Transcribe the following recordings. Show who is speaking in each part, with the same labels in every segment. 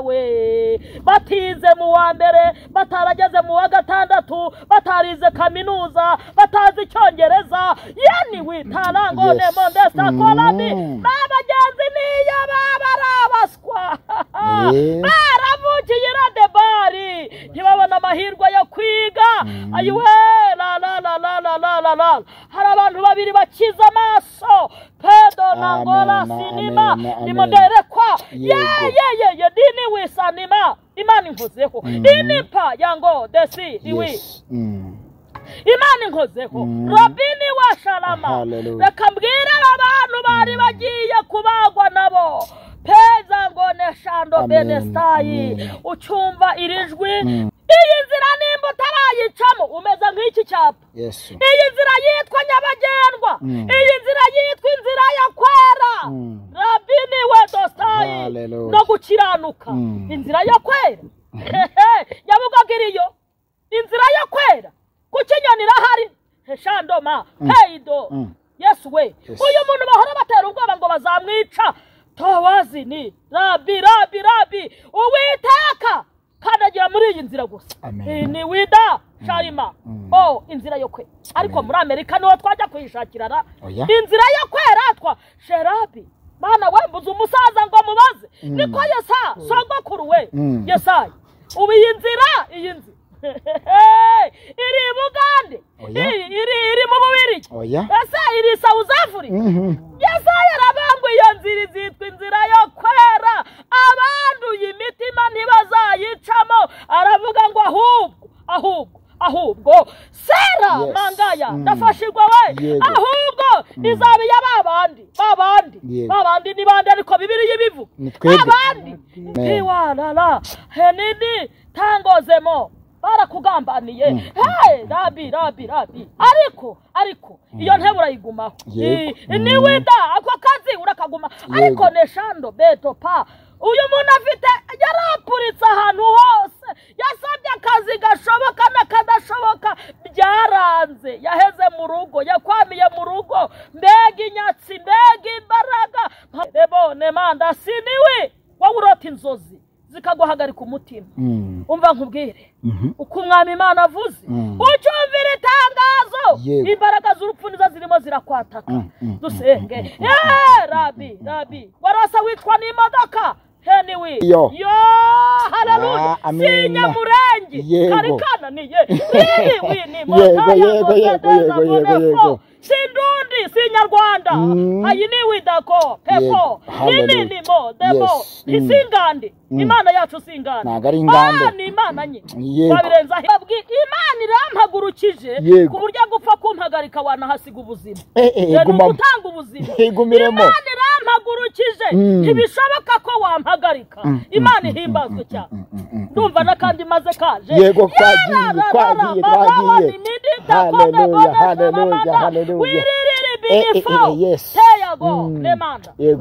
Speaker 1: we, batize mu wa mbere, batarageze mu wa gatandatu, batarize kaminuza, batazi icyongereza, yani witarango nemondesa kolami, babagenzi niyo babarabaswa baravukiye iradebari, ntibabona amahirwe yo kwiga. Ayiwe la la la la la la la la. Hari abantu babiri bakiza amaso, pedo nangola sinima nimonderekwa ye ye ye ye dini wisanima. Imana inkozeho inipa yango desi iwi Imana inkozeho Rabini wa Shalama. Reka mbwire abantu bari bagiye kubagwa nabo peza ngo neshando benestayi, ucyumva iri jwi. Iyi nzira nimba utarayicamo umeze nk'iki cyapa. Iyi nzira yitwa nyabagendwa, iyi nzira yitwa inzira ya kwera, Rabini we dostayi no gukiranuka, inzira ya kwera. Nyabugogo iriyo inzira ya kwera, kuki inyoni irahari shandoma heido. Yesu we, uyu muntu bahora batera ubwoba ngo bazamwica, towazi ni rabi rabi rabi. Uwiteka kandagira muri iyi nzira gusa, ni wida sharima oh inzira yo kwe. Ariko muri Amerika niho twajya kuyishakira inzira yo kwera twa sherabi. Mana we, mbuze umusaza ngo mubaze niko yesa sogokuru we Yesaya, ubu iyi nzira, iyi nzira iri Bugande, iri mu Bubiligi, ese iri South Africa. Yesaya arabangwa iyo nzira izitwa inzira yo kwera, abanduye imitima ntibazayicamo. Aravuga ngo ahubwo ahubwo ahubwo sera mangaya ndafashirwa we, ahubwo izaba iya babandi babandi babandi ni bande, ariko Bibiliya ibivuga babandi ntiwarara henini tangozemo barakugambaniye. Hey rabi rabi rabi, ariko ariko iyo ntebe urayigumaho, ni wida ako kazi urakaguma. Ariko neshando beto pa, uyu muntu afite yarapuritse ahantu hose, yasabye akazi gashoboka n'akadashoboka byaranze, yaheze mu rugo, yakwamiye mu rugo, mbega inyatsi, mbega imbaraga. Rebo nemanda siniwi, wowe urota inzozi zikaguhagarika umutima. Umva nkubwire uko umwami Imana avuze, ucyumvira itangazo, imbaraga z'urupfu nizo zirimo zirakwataka. Dusenge. Rabi rabi, warasa witwa n'imodoka heniwi yo, haleluya, sinyamurenge karikana niye riri ni
Speaker 2: yego yego yego yego yego,
Speaker 1: sindundi sinyarwanda, ayi ni widako pepo nini nimo demo isingandi. Imana yacu singandi,
Speaker 2: ntago ari ingande,
Speaker 1: ni Imana nye babirenza. Imana irampagurukije ku buryo gupfa kumpagarika wanahasiga ubuzima, gutanga ubuzima. Imana irampagurukije, ntibishoboka ko wampagarika. Imana ihimbazwe cyane. Ndumva n'akandi maze kaje.
Speaker 2: Yego twagiye twagiye twagiye. Haleluya haleluya haleluya.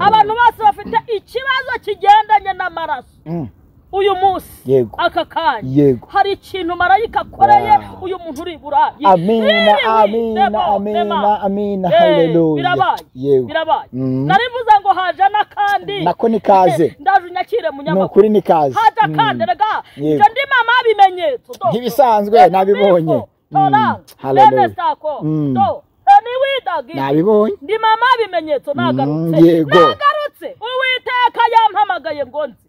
Speaker 1: Abantu bose bafite ikibazo kigendanye n'amaraso uyu munsi aka kanya hari ikintu marayika akoreye uyu muntu uri Burayi.
Speaker 2: Amina amina amina amina, haleluya.
Speaker 1: Birabaye birabaye. Nari mvuze ngo haje n'akandi,
Speaker 2: nako nikaze,
Speaker 1: ndaje unyakire munyamakuru,
Speaker 2: nukuri nikaze,
Speaker 1: haje kandi rega nje ndi mama bimenyetso
Speaker 2: ntibisanzwe nabibonye.
Speaker 1: Haleluya.
Speaker 2: Nabibonye
Speaker 1: ndi mama bimenyetso, nagarutse nagarutse, Uwiteka yampamagaye ngo nzi.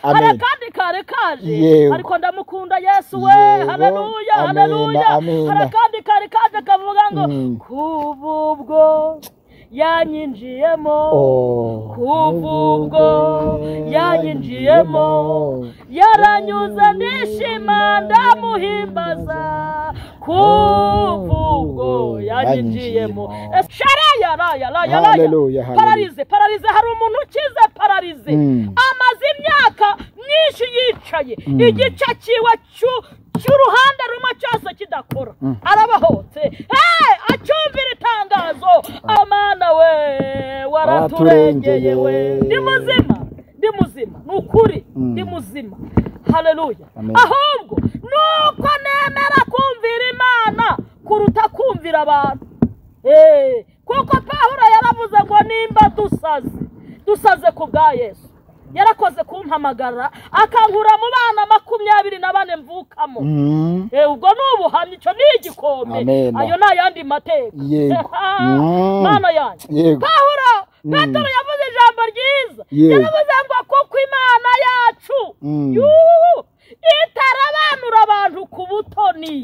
Speaker 1: Hari akandi kare kaje, ariko ndamukunda Yesu we. Haleluya haleluya. Hari akandi kare kaje kavuga ngo kuva ubwo yanyinjiyemo, kuva ubwo yanyinjiyemo, yaranyuze ndishima ndamuhimbaza, kuva ubwo yanyinjiyemo. Sharaya raya raya raya. Pararize pararize, hari umuntu ukize pararize, amaze imyaka myinshi yicaye, igice kiwe cy'uruhande rumwe cyose kidakora, arabahotse. Acyumvira itangazo, amana we waraturengeye we. Ndi muzima, ndi muzima, ni ukuri ndi muzima. Haleluya. Ahubwo nuko nemera kumvira Imana kuruta kumvira abantu. Kuko Pawulo yaravuze ngo nimba dusaze, dusaze ku bwa Yesu. Yarakoze kumpamagara akankura mu bana 24 mvukamo. Ubwo ni ubuhamya, icyo ni igikombe. Ayo ni ayandi mateka. Mana yanjye. Pawulo, Petero yavuze ijambo ryiza. Yaravuze ngo kuko Imana yacu itarabanura abantu ku butoni.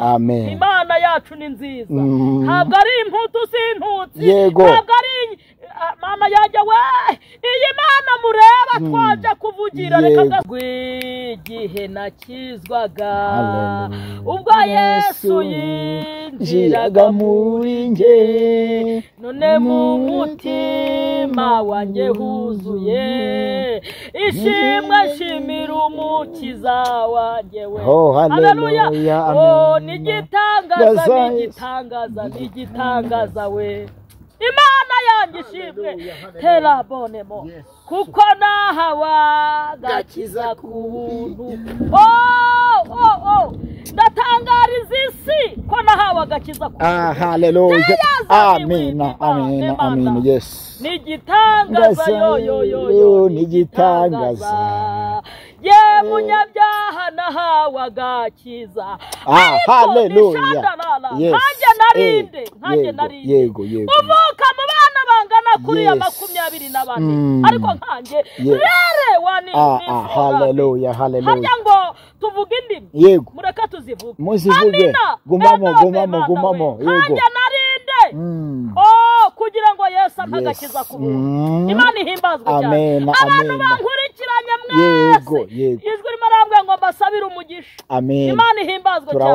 Speaker 1: Imana yacu ni nziza. Ntabwo ari imputu si intutsi. Ntabwo ari mama yanjye we. Iyi Mana mureba twaje kuvugira reka igihe nakizwaga ubwo Yesu yinjiraga
Speaker 2: muri nge,
Speaker 1: none mu mutima wanjye huzuye ishimwe shimira umukiza wanjye we.
Speaker 2: Haleluya.
Speaker 1: Oh, ni igitangaza, ni igitangaza, ni igitangaza we. Imana yanjye ishimwe tera bonemo kuko nahawa gakiza ku buntu. Oh, ndatangariza isi ko nahawe agakiza ku buntu.
Speaker 2: Haleluya. Amina, amina, amina. Yes.
Speaker 1: Ni igitangaza, yo yo yo yo,
Speaker 2: ni igitangaza.
Speaker 1: Ye munyabyaha nahawe agakiza.
Speaker 2: Haleluya.
Speaker 1: Nkanjye narinde, nkanjye narinde.
Speaker 2: Yego, yego.
Speaker 1: Uvuka mu bana bangana kuri ya 24. Ariko nkanjye rere wani.
Speaker 2: Haleluya, haleluya.
Speaker 1: Harya ngo tuvuge indimi.
Speaker 2: Yego.
Speaker 1: Mureka tuzivuge.
Speaker 2: Muzivuge. Gumamo, gumamo, gumamo. Yego.
Speaker 1: Nkanjye narinde. Oh, kugira ngo Yesu ampe agakiza ku buntu. Imana ihimbazwe cyane. Abantu bankurikiranye mwese. Ijwi ririmo arambwira ngo mbasabire umugisha. Imana ihimbazwe cyane.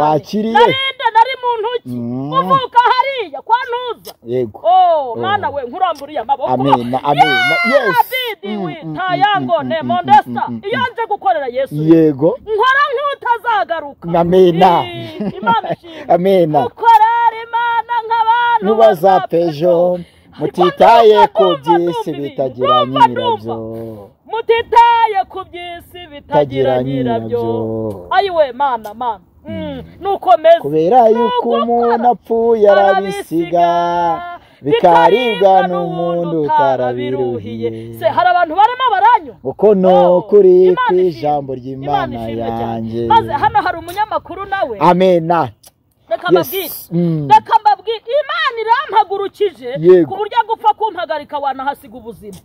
Speaker 1: Narinde nari mu ntoki. Uvuka hariya kwa ntuza.
Speaker 2: Yego.
Speaker 1: Oh, mana we nkuramburiye amaboko.
Speaker 2: Amina, amina. Yes.
Speaker 1: Tayango ne mondesta. Iyo nje gukorera Yesu.
Speaker 2: Yego.
Speaker 1: Nkora nk'utazagaruka.
Speaker 2: Amina.
Speaker 1: Imana ishimwe.
Speaker 2: Amina.
Speaker 1: Gukorera Imana nk'abantu
Speaker 2: bazapejo mutitaye ku by'isi bitagira nyirabyo.
Speaker 1: Mutitaye ku by'isi bitagira nyirabyo. Ayiwe mana, mana. Nuko meze.
Speaker 2: Kubera yuko umuntu apfuye arabisiga bikaribwa n'umuntu utarabiruhiye.
Speaker 1: Se hari abantu barimo baranywa.
Speaker 2: Uko no kuri kw'ijambo ry'Imana yanjye.
Speaker 1: Maze hano hari umunyamakuru nawe.
Speaker 2: Amena.
Speaker 1: Reka mbabwire. Reka mbabwire, Imana irampagurukije ku buryo gupfa kumpagarika wanahasiga ubuzima.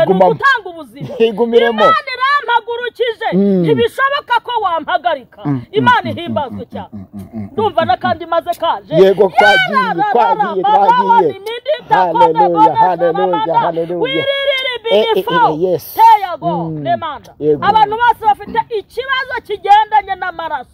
Speaker 2: Gumamo.
Speaker 1: Gutanga ubuzima.
Speaker 2: Igumiremo.
Speaker 1: Imana irampagurukije. Ntibishoboka ko wampagarika. Imana ihimbazwe cyane. Ndumva n'akandi maze kaje.
Speaker 2: Yego, twagiye, twagiye, twagiye. Haleluya, haleluya, haleluya.
Speaker 1: Yes. Teyago nemanda. Abantu bose bafite ikibazo kigendanye n'amaraso.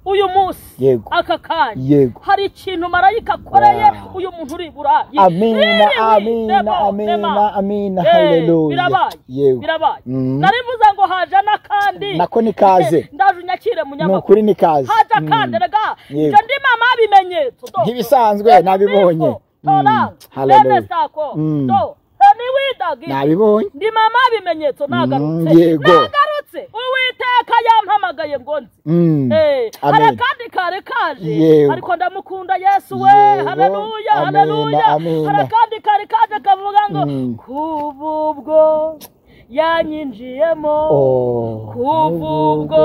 Speaker 1: Uyu munsi aka kanya hari ikintu marayika akoreye uyu muntu uri burayi.
Speaker 2: Amina, amina, amina, amina. Haleluya.
Speaker 1: Birabaye. Birabaye. Narivuze ngo haje n'akandi.
Speaker 2: Nako nikaze.
Speaker 1: Ndaje unyakire munyamakuru.
Speaker 2: Nukuri nikaze.
Speaker 1: Haje akandi rega. Nje ndi mama bimenyetso.
Speaker 2: Ntibisanzwe nabibonye.
Speaker 1: Haleluya. Do.
Speaker 2: Nabibonye.
Speaker 1: Ndi mama bimenyetso nagarutse. Nagarutse. Uwiteka yampamagaye ngo nzi. Hari akandi kare kaje ariko ndamukunda Yesu we. Haleluya, haleluya. Hari akandi kare kaje kavuga ngo kububwo yanyinjiyemo, kububwo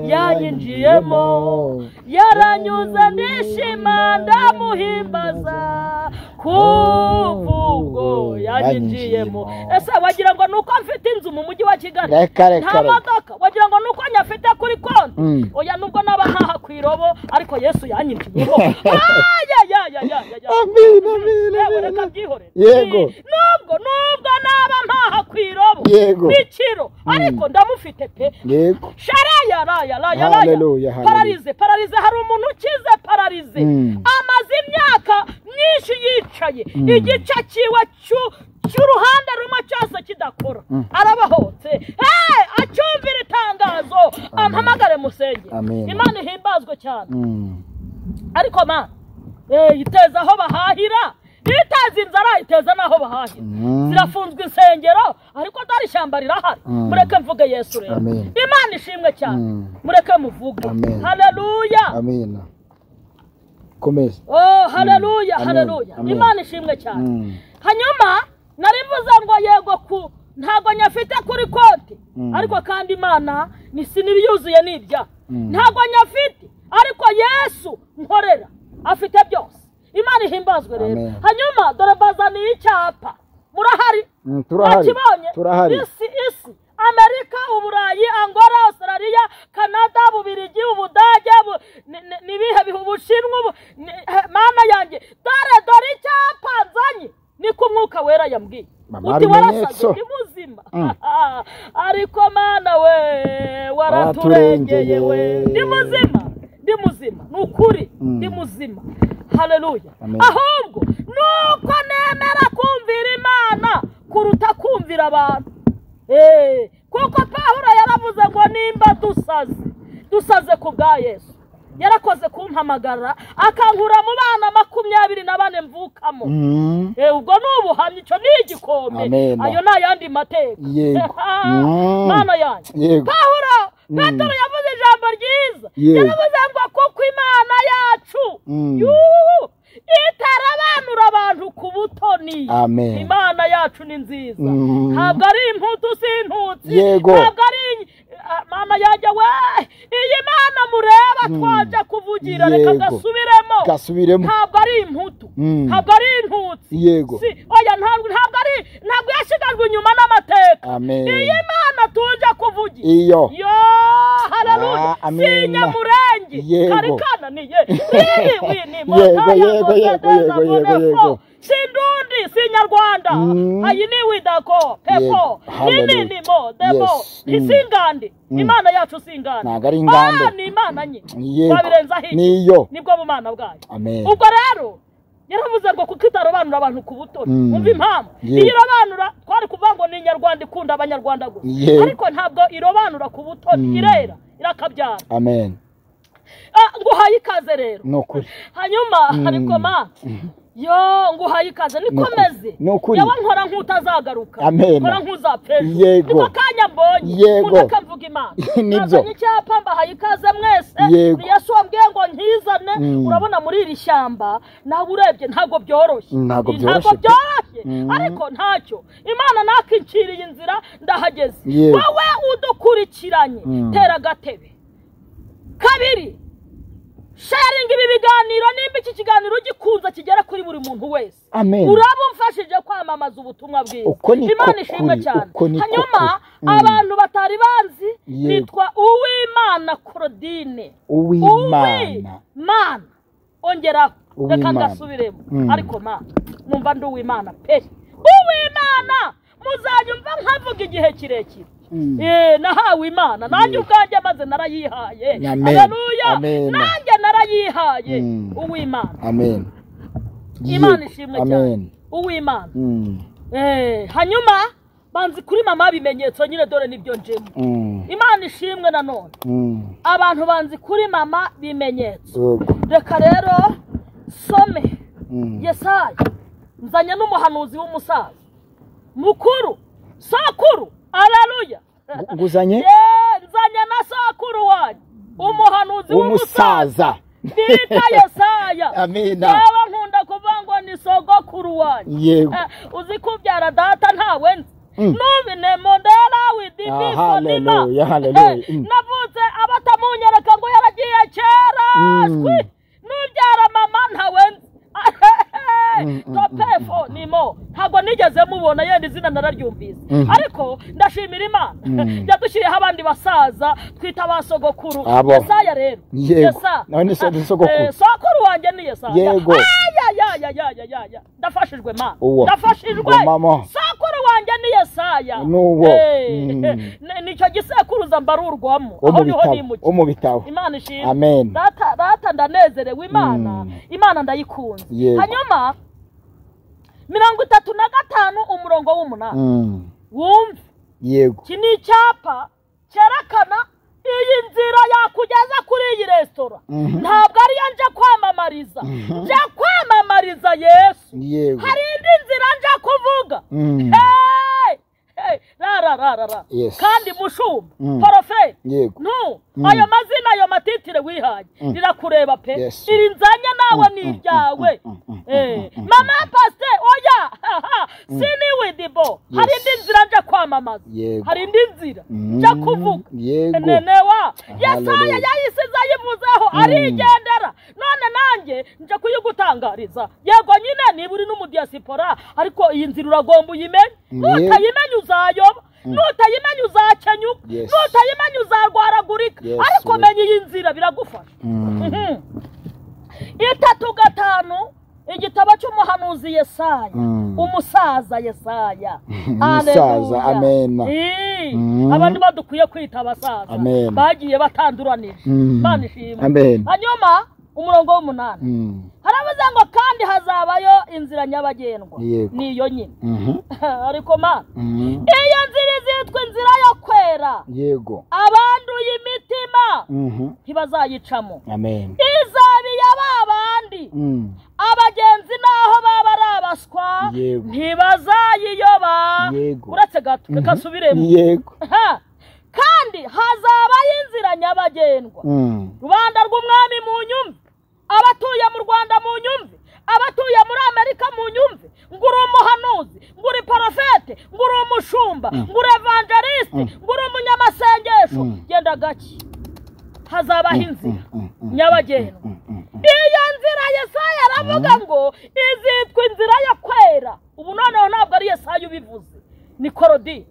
Speaker 1: yanyinjiyemo, yaranyuze ndishima ndamuhimbaza, kububwo yanyinjiyemo. Ese wagira ngo nuko mfite inzu mu mujyi wa Kigali, nta modoka, wagira ngo nuko nyafite kuri konti? Oya, nubwo naba ntaha ku irobo, ariko Yesu yanyinjiyemo.
Speaker 2: Amina, amina.
Speaker 1: Reka byihorere.
Speaker 2: Yego.
Speaker 1: Nubwo naba ntaha ku irobo n'ikiro, ariko ndamufite pe.
Speaker 2: Yego.
Speaker 1: Sharaya raya raya raya. Pararize, pararize, hari umuntu ukize pararize. Amaze imyaka myinshi yicaye, igice cyiwe cy'uruhande rumwe cyose kidakora. Arabahotse. Acyumvira itangazo, ampamagare musenge. Imana ihimbazwe cyane. Ariko ma, iteza aho bahahira. Iteza inzara, iteza naho bahahira. Zirafunzwe insengero, ariko dari ishyamba rirahari. Mureke mvuge Yesu rero. Imana ishimwe cyane. Mureke muvuge. Haleluya.
Speaker 2: Amina. Komeza.
Speaker 1: Oh, haleluya, haleluya. Imana ishimwe cyane. Hanyuma narivuze ngo yego ku ntago nyafite kuri konti. Ariko kandi Imana ni sinibiyuzuye nibya. Ntabwo nyafite, ariko Yesu nkorera afite byose. Imana ihimbazwe rero. Hanyuma dore bazaniye icyapa. Murahari?
Speaker 2: Turahari. Turahari.
Speaker 1: Isi Amerika, Uburayi, Angola, Australia, Canada, Bubirigi, Ubudage, nibihe bihu Ubushinwa, mana yanjye. Dore icyapa nzanye. Niko Umwuka Wera yambwiye. Uti warasaze ni muzima. Ariko mana we waraturengeye we. Ndi muzima. Ndi muzima. Nukuri ndi muzima. Haleluya. Ahubwo nuko nemera kumvira Imana kuruta kumvira abantu. Kuko Pawulo yaravuze ngo nimba dusaze ku bwa Yesu. Yarakoze kumpamagara akankura mu bana 24 mvukamo. Ubwo nubuhamya icyo ni igikombe. Ayo nayandi mateka. Mana yanjye. Pawulo Petero yavuze ijambo ryiza. Yaravuze ngo kuko Imana yacu itarabanura abantu ku butoni. Imana yacu ni nziza. Ntabwo ari imputu si intutsi. Ntabwo ari mama yanjye we. Iyi Mana mureba twaje kuvugira reka gasubiremo. Ntabwo ari imputu. Ntabwo ari intutsi. Si oya ntabwo yashigajwe inyuma n'amateka. Iyi Mana tuje kuvugira. Iyo. Yo haleluya. Sinyamurenge. Karikana ni ye. Yego. Sindundi sinyarwanda. Ayi ni widako pepo. Nini ni mo debo. Isingandi. Imana yacu singandi.
Speaker 2: Ntabwo ari ingande.
Speaker 1: Ni Imana nye. Babirenza hirya.
Speaker 2: Niyo.
Speaker 1: Nibwo bumana bwayo. Ubwo rero yaravuze ngo kuko itarobanura abantu ku butoni. Umva impamvu. Iyo irobanura twari kuvuga ngo ni Nyarwanda ikunda abanyarwanda gusa. Ariko ntabwo irobanura ku butoni, irera irakabyara.
Speaker 2: Amen.
Speaker 1: Nguhaye ikaze rero.
Speaker 2: Nukuri.
Speaker 1: Hanyuma ariko ma yo nguhaye ikaze nikomeze. Yawa nkora nk'utazagaruka. Nkora nk'uzapfa. Niko kanya mbonye. Nkunda mvuga Imana.
Speaker 2: Nibyo.
Speaker 1: Icyapa mbahaye ikaze mwese. Ni Yesu wambwiye ngo nkizane. Urabona muri iri shyamba nawe urebye ntabwo byoroshye.
Speaker 2: Ntabwo byoroshye.
Speaker 1: Ariko ntacyo. Imana nakinciriye inzira ndahageze. Wowe udukurikiranye tera agatebe. Kabiri, sharinga ibi biganiro nimba iki kiganiro gikunze kigera kuri buri muntu wese. Uraba umfashije kwamamaza ubutumwa bwiza. Imana ishimwe cyane. Hanyuma abantu batari banzi nitwa Uwimana Claudine. Uwimana. Ongeraho reka ngasubiremo. Ariko ma numva ndi Uwimana pe. Uwimana muzanyumva nkavuga igihe kirekire. Nahawe Imana nanjye ubwanjye maze narayihaye. Haleluya. Nanjye narayihaye. Uwimana.
Speaker 2: Amen.
Speaker 1: Imana ishimwe cyane. Uwimana. Hanyuma banzi kuri mama bimenyetso nyine dore nibyo njemo. Imana ishimwe nanone. Abantu banzi kuri mama bimenyetso. Reka rero some Yesaya. Nzanye n'umuhanuzi w'umusaza mukuru sokuru. Haleluya.
Speaker 2: Nguzanye?
Speaker 1: Nzanye na sokuru wanyu umuhanuzi w'umusaza bita Yesaya.
Speaker 2: Amina.
Speaker 1: Yaba nkunda kuvuga ngo ni sogokuru wanyu.
Speaker 2: Yego.
Speaker 1: Uzi kubyara data ntawe nzi. Nubine mondera widibifo nima.
Speaker 2: Haleluya, haleluya.
Speaker 1: Navutse abatamunyereka ngo yaragiye kera. Nubyara mama ntawe nzi. Topefo nimo ntabwo nigeze mubona yenda izina nararyumvise. Ariko ndashimira Imana yadushyiriyeho abandi basaza twita basogokuru. Yesaya rero.
Speaker 2: Yesaya. None sogokuru.
Speaker 1: Sokuru wanjye ni Yesaya.
Speaker 2: Yego.
Speaker 1: Ya. Ndafashijwe ma. Ndafashijwe. Sokuru wanjye ni Yesaya.
Speaker 2: Nuwo.
Speaker 1: Nicyo gisekuruza mbarurwamo. Aho niho nimukiye.
Speaker 2: Mu bitabo.
Speaker 1: Imana ishimwe.
Speaker 2: Amen.
Speaker 1: Data ndanezerewe Imana. Imana ndayikunze. Hanyuma 35 umurongo w'8. Wumve.
Speaker 2: Yego.
Speaker 1: Iki ni icyapa cyerekana iyi nzira yakugeza kuri iyi resitora. Ntabwo ariyo nje kwamamariza. Nje kwamamariza Yesu.
Speaker 2: Yego.
Speaker 1: Hari indi nzira nje kuvuga. Rarara. Kandi mushumba prophet no ayo mazina ayo matitire wihaye rirakureba pe. Iri nzanya nawe ni iryawe. Mama pasteur oya sini widibo. Hari indi nzira nja kwamamaza, hari indi nzira nja kuvuga. Nenewa Yesaya yayisize ayivuzeho arigendera. None nanjye nja kuyigutangariza. Yego nyine niba uri n'umudiaspora ariko iyi nzira uragomba uyimenye. Nutayimenya uzayoba, nutayimenya uzakenyuka, nutayimenya uzarwaragurika. Ariko menya iyi nzira biragufasha. 3:5 igitabo cy'umuhanuzi Yesaya, umusaza Yesaya.
Speaker 2: Umusaza, amen.
Speaker 1: Abandi badukwiye kwita abasaza bagiye batanduranije. Imana ishimwe. Hanyuma umurongo w'8 haravuze ngo kandi hazabayo inzira nyabagendwa niyo nyine. Ariko ma iyo nzira izitwa inzira yo kwera.
Speaker 2: Yego.
Speaker 1: Abanduye imitima ntibazayicamo.
Speaker 2: Amen.
Speaker 1: Izabiya babandi abagenzi naho baba ari abaswa ntibazayiyoba. Uretse gato reka nsubiremo.
Speaker 2: Yego.
Speaker 1: Kandi hazabayo inzira nyabagendwa. Rubanda rw'umwami mu nyumve, abatuye mu Rwanda mu nyumve, abatuye muri Amerika mu nyumve, nguri umuhanuzi, nguri parofete, nguri umushumba, nguri evangeliste, nguri umunyamasengesho, genda gake. Hazabaho inzira nyabagendwa. Iyo nzira Yesaya aravuga ngo izitwa inzira yo kwera. Ubu noneho ntabwo ari Yesaya ubivuze, ni Korodi.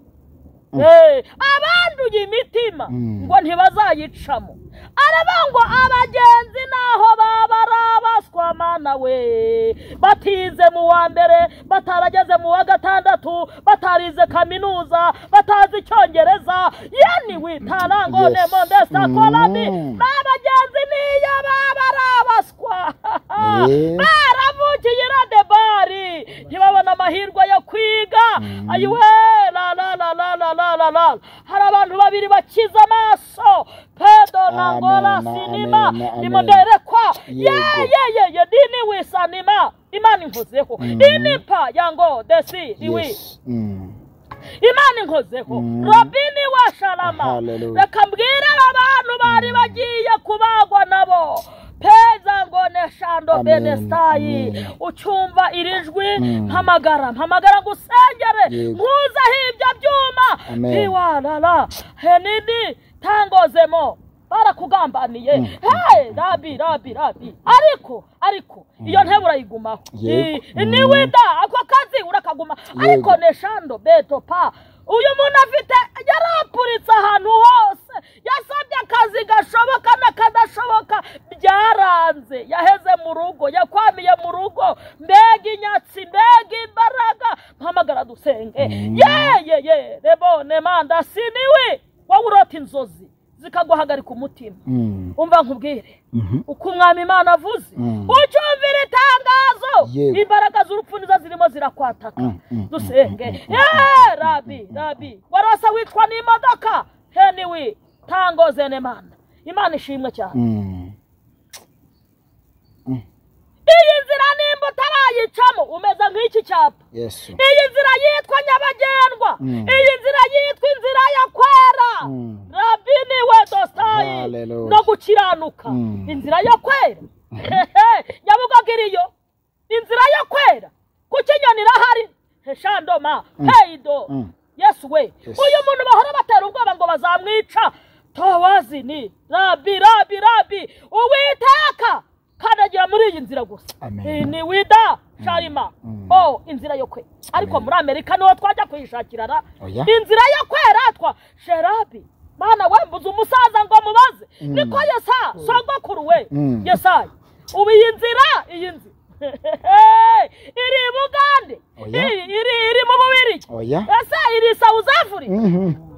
Speaker 1: Abanduye imitima ngo ntibazayicamo. Aravuga ngo abagenzi naho baba ari abaswa mana we, batize mu wa mbere, batarageze mu wa gatandatu, batarize kaminuza, batazi icyongereza, yani witarango ne mondesta kolani. Abagenzi niyo baba ari abaswa baravukiye iradebari, ntibabona amahirwe yo kwiga. Ayiwe la la la la la la la la. Hari abantu babiri bakiza amaso pedo nangola sinima nimoderekwa ye ye ye ye dini wisanima. Imana inkozeho inipa yango desi iwi. Imana inkozeho Robini wa Shalama. Reka mbwire abantu bari bagiye kubagwa nabo peza ngo neshando benestayi. Ucyumva irijwi mpamagara mpamagara ngusengere nkuzaho ibyo byuma ntiwarara henini tangozemo barakugambaniye. Hey rabi rabi rabi. Ariko iyo ntebe urayigumaho. Ni wida ako kazi urakaguma. Ariko neshando beto pa uyu muntu afite yarapuritse ahantu hose, yasabye akazi gashoboka n'akadashoboka byaranze, yaheze mu rugo, yakwamiye mu rugo. Mbega inyatsi, mbega imbaraga. Mpamagara dusenge. Ye ye ye rebone manda siniwi. Wowe urota inzozi zikaguhagarika umutima. Umva nkubwire uko umwami Imana avuze, ucyumvira itangazo, imbaraga z'urupfu nizo zirimo zirakwataka. Dusenge. Rabi rabi warasa wicwa n'imodoka heniwi tangoze nemana. Imana ishimwe cyane. Iyi nzira nimba utarayicamo umeze nk'iki cyapa. Iyi nzira yitwa nyabagendwa, iyi nzira yitwa inzira ya kwera. Rabini we dostayi no gukiranuka. Inzira yo kwera Nyabugogo iriyo. Inzira yo kwera kuki inyoni irahari shandoma heido. Yesu we uyu muntu bahora batera ubwoba ngo bazamwica. Towazi ni rabi rabi rabi. Uwiteka kandagira muri iyi nzira gusa. Ni wida sharima. Oh inzira yo kwera. Ariko muri Amerika niho twajya kuyishakira inzira yo kwera twa sherabi. Mana we mbuze umusaza ngo mubaze. Niko Yesa sogokuru we Yesaya. Ubu iyi nzira iyi nzira iri Bugande, iri mu Bubiligi, ese iri South Africa.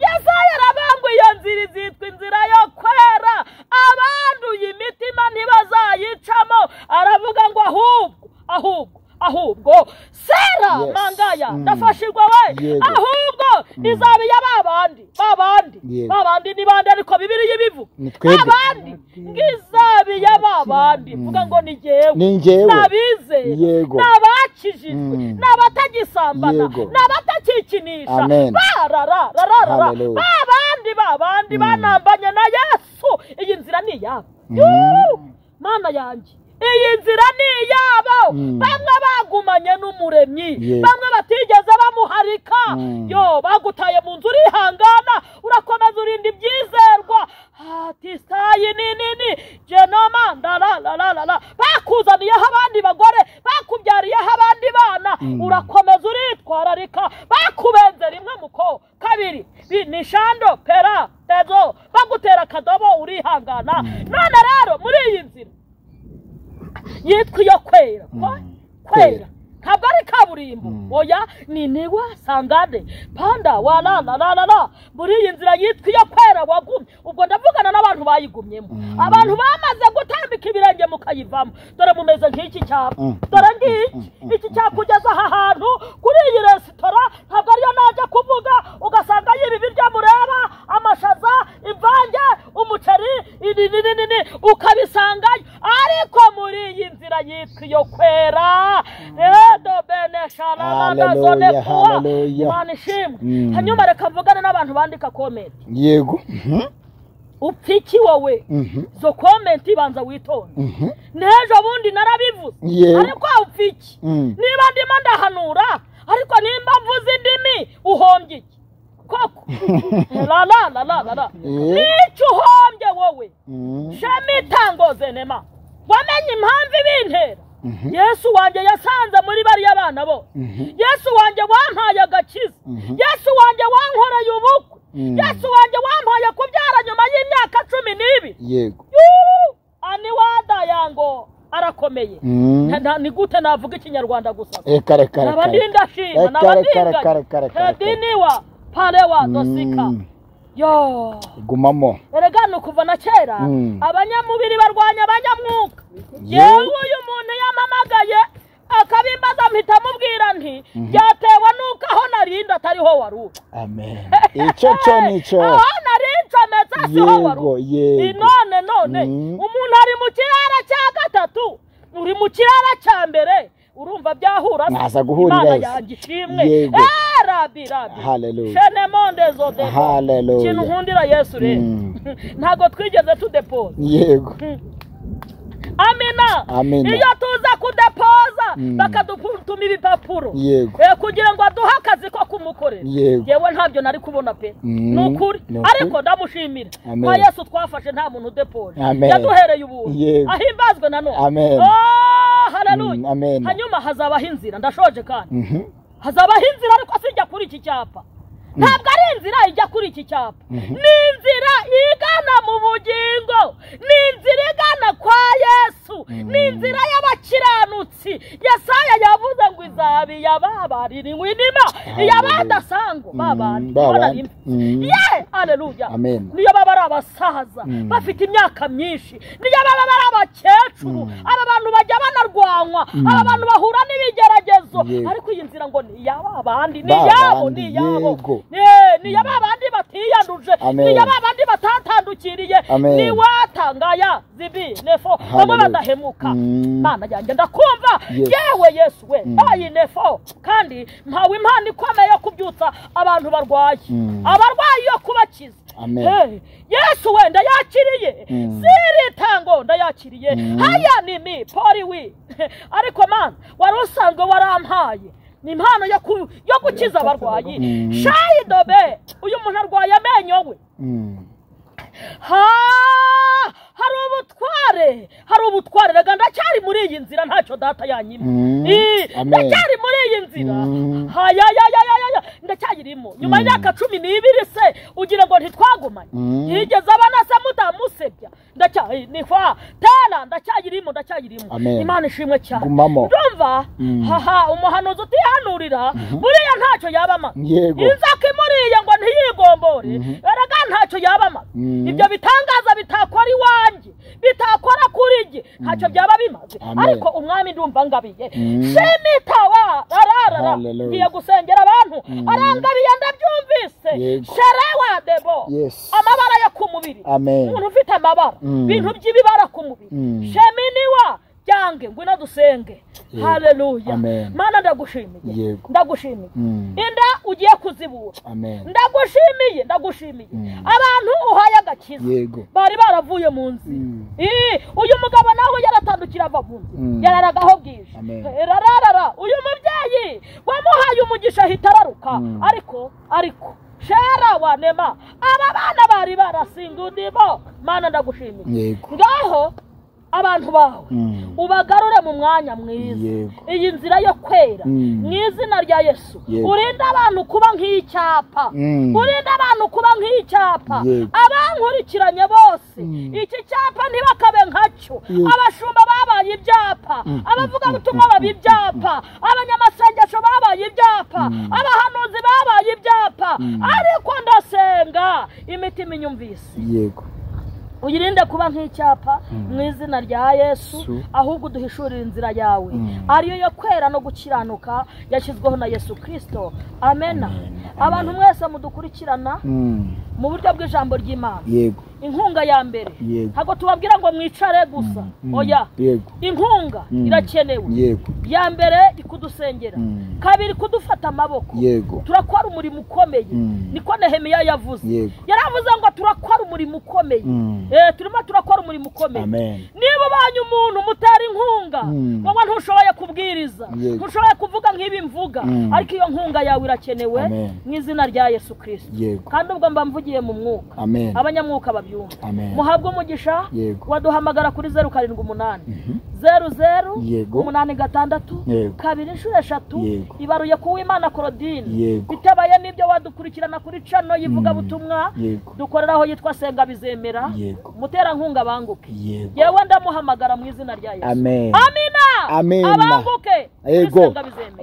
Speaker 1: Yesaya arabangwa iyo nzira izitwa inzira yo kwera. Abanduye imitima ntibazayicamo. Aravuga ngo ahubwo ahubwo ahubwo Sera mangaya ndafashirwa we. Ahubwo izabe ya babandi babandi babandi ni bande. Ariko Bibiliya ibivuga abandi ngizabe ya babandi. Vuga ngo ni jewe nabize nabakijijwe nabatagisambana nabatakikinisha barara ra ra ra. Babandi banambanye na Yesu, iyi nzira ni iyabo. Mana yanjye, iyi nzira ni iyabo. Bamwe bagumanye n'umuremyi, bamwe batigeze bamuharika. Yo bagutaye mu nzu urihangana, urakomeza urinda ibyizerwa. Atisayi nini genoma la la la la. Bakuzaniyeho abandi bagore, bakubyariyeho abandi bana, urakomeza uritwararika. Bakubenze rimwe muko kabiri ni shando pera tezo, bagutera akadobo urihangana. None rero muri iyi nzira yitwa iyo kwera, kwera ntabwo ari kaburimbo, oya ni niwa sangane panda wa la la la la. Muri iyi nzira yitwa iyo kwera wagumye. Ubwo ndavugana n'abantu bayigumyemo, abantu bamaze gutambika ibirenge mukayivamo. Dore mumeze nk'iki cyapa, dore ngiki iki cyakugeza aha hantu kuri iyi resitora, ntabwo ariyo najya kuvuga, ugasanga yibi birya mureba, amashaza, imvange, umuceri, ini ukabisangayo. Ariko muri iyi nzira yitwa iyo kwera,
Speaker 2: Haleluya, haleluya.
Speaker 1: Imana ishimwe. Hanyuma reka mvugane n'abantu bandika comment.
Speaker 2: Yego.
Speaker 1: Upfiki wowe zo comment banza witonde. N'ejo bundi narabivuze. Ariko upfiki niba ndimo ndahanura, ariko nimba mvuze indimi uhombye iki koko? La la la la la. Nicyo uhombye wowe. Shemitangoze nema. Wamenye impamvu ibintera. Yesu wanjye yasanze muri bariya bana bo. Yesu wanjye wampaye agakiza. Yesu wanjye wankoreye ubukwe. Yesu wanjye wampaye kubyara nyuma y'imyaka 12.
Speaker 2: Yego.
Speaker 1: Ani wada yango arakomeye. Ni gute navuga ikinyarwanda gusa?
Speaker 2: Kare kare.
Speaker 1: Nabandinda shima, nabandinda. Diniwa palewa dosika. Yo.
Speaker 2: Gumamo.
Speaker 1: Erega no kuva na kera abanyamubiri barwanya abanyamwuka. Yewe uyu muntu yampamagaye akabimbaza mpita mubwira nti byatewe nuko aho narinda atariho wari.
Speaker 2: Amen. Icyo cyo nico.
Speaker 1: Aho narinda meza siho wari. None umuntu ari mu kirara cya gatatu, uri mu kirara cya mbere, urumva byahura.
Speaker 2: Naza guhurira.
Speaker 1: Imana yanjye ishimwe. Rabi rabi.
Speaker 2: Haleluya.
Speaker 1: Shene monde zo de.
Speaker 2: Haleluya.
Speaker 1: Kintu nkundira Yesu rero. Ntago twigeze tudepoza.
Speaker 2: Yego.
Speaker 1: Amina. Iyo tuza kudepoza bakadutuma ibipapuro kugira ngo aduhe akazi ko kumukorera, yewe ntabyo nari kubona pe, nukuri. Ariko ndamushimira kwa Yesu twafashe nta muntu udepoje, yaduhereye ubuntu, ahimbazwe na none. Oh, haleluya. Hanyuma hazabaho inzira, ndashoje kandi hazabaho inzira, ariko sijya kuri iki cyapa. Ntabwo ari inzira ijya kuri iki cyapa, ni inzira igana mu bugingo, ni inzira igana kwa Yesu, ni inzira y'abakiranutsi. Yesaya yavuze ngo izabi yababaririwe inima, iyabadasango babandi. Ye, haleluya. Niyo baba ari abasaza bafite imyaka myinshi, niyo baba ari abakecuru, aba bantu bajya banarwanywa, aba bantu bahura n'ibigeragezo, ariko iyi nzira ngo ni iy'abandi, ni iyabo, ni iyabo. Ni yababandi batiyanduje, ni yababandi batatandukiriye, ni watangaya zibi nefo bamwe badahemuka. Mana yanjye ndakumva yewe Yesu we ayi nefo. Kandi mpawe impano ikomeye yo kubyutsa abantu barwaye, abarwayi yo kubakiza. Yesu we ndayakiriye, siritango ndayakiriye, haya nimi pori wi. Ariko mana wari usanzwe warampaye ni impano yo gukiza abarwayi. Shayi dobe, uyu muntu arwaye amenyo we. Hari ubutware, hari ubutware. Rega ndacyari muri iyi nzira, ntacyo data yanyima. Ndacyari muri iyi nzira, hayayayayaya, ndacyayirimo. Nyuma y'imyaka 12 se ugira ngo ntitwagumanye, yigeze abana se mutamusebya. Ndacyari nikwa tena, ndacyayirimo, ndacyayirimo. Imana ishimwe cyane. Ndumva haha umuhanuzi utihanurira buriya ntacyo yabama. Inzoka imuriye ngo ntiyigombore, erega ntacyo yabama. Ibyo bitangaza bitakora iwanjye, bitakora kuri jye, ntacyo byaba bimaze. Ariko umwami ndumva ngabiye shimitawa ararara, ngiye gusengera abantu arangabiye, ndabyumvise. Sherewa debo, amabara yo ku mubiri, umuntu ufite amabara, ibintu by'ibibara ku mubiri, sheminiwa Byange ngwino dusenge. Haleluya. Mana ndagushimiye. Ndagushimiye. Inda ugiye kuzibura. Ndagushimiye, ndagushimiye. Abantu uhaye agakiza. Bari baravuye mu nzira. Uyu mugabo nawe yaratandukira ava mu nzira. Yararagaho bwije. Rararara. Uyu mubyeyi wamuhaye umugisha hitararuka. Ariko shera wanema. Aba bana bari barasingudimo. Mana ndagushimiye. Ngaho abantu bawe ubagarure mu mwanya mwiza. Iyi nzira yo kwera mu izina rya Yesu. Urinde abantu kuba nk'icyapa. Urinde abantu kuba nk'icyapa. Abankurikiranye bose iki cyapa ntibakabe nkacyo. Abashumba babaye ibyapa, abavuga butumwa baba ibyapa, abanyamasengesho babaye ibyapa, abahanuzi babaye ibyapa. Ariko ndasenga imitima inyumvise.
Speaker 2: Yego.
Speaker 1: Uyirinde kuba nk'icyapa mu izina rya Yesu, ahubwo uduhishurire inzira yawe ariyo yo kwera no gukiranuka yashyizweho na Yesu Kristo. Amena. Abantu mwese mudukurikirana mu buryo bw'ijambo ry'Imana.
Speaker 2: Yego.
Speaker 1: Inkunga ya mbere ntabwo tubabwira ngo mwicare gusa. Oya. Inkunga irakenewe. Ya mbere ikudusengera, kabiri kudufata amaboko. Turakora umurimo ukomeye. Niko Nehemiya yavuze. Yaravuze ngo turakora umurimo ukomeye. Turimo turakora umurimo ukomeye. Niba ubanye umuntu mutera inkunga, wowe ntushoboye kubwiriza, ntushoboye kuvuga nk'ibi mvuga, ariko iyo nkunga yawe irakenewe mu izina rya Yesu Kristo. Kandi ubwo mba mvugiye mu mwuka, abanyamwuka babyumva. Muhabwe umugisha. Waduhamagara kuri 078 00 86 2 3 ibaruye ku Uwimana Claudine. Bitabaye n'ibyo wadukurikirana kuri channel yivuga butumwa dukoreraho yitwa Senga Bizemera. Muterankunga banguke. Yewe ndamuhamagara mu izina rya Yesu.
Speaker 2: Amen.
Speaker 1: Amina. Abanguke.
Speaker 2: Yego.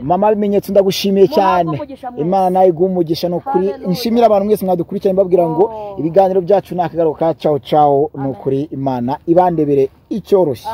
Speaker 2: Mama bimenyetso ndagushimiye cyane. Imana nayo iguhe umugisha no kuri. Nshimira abantu mwese mwadukurikiranye mbabwira ngo ibiganiro byacu nakagaruka. Ciao ciao. No kuri Imana ibandebere icyoroshye.